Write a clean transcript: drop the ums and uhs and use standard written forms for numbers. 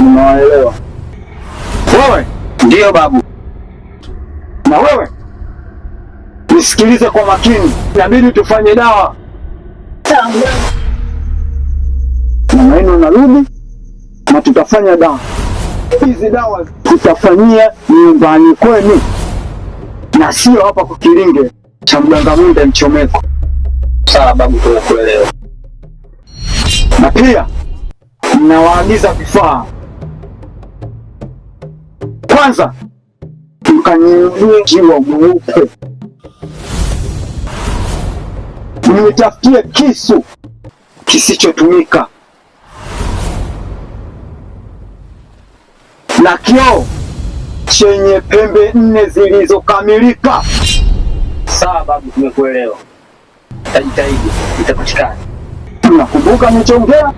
Unaelewa? Wewe Ndiyo babu. Na wewe nisikilize kwa makini, inabidi tufanye dawa. Sawa mganga. Mama yenu narudi na tutafanya dawa. Hizi dawa tutafanyia nyumbani kwenu na sio hapa kwa kilinge cha mganga Mwinda Mchomeko. Sawa babu, tunakuelewa. Na pia nawaagiza vifaa. Kwanza mkaniulie njiwa mweupe, mnitafutie kisu kisichotumika na kioo chenye pembe nne zilizokamilika. Sawa babu, tumekuelewa. Tajitahidi, itapatikana. Mnakumbuka nilichoongea?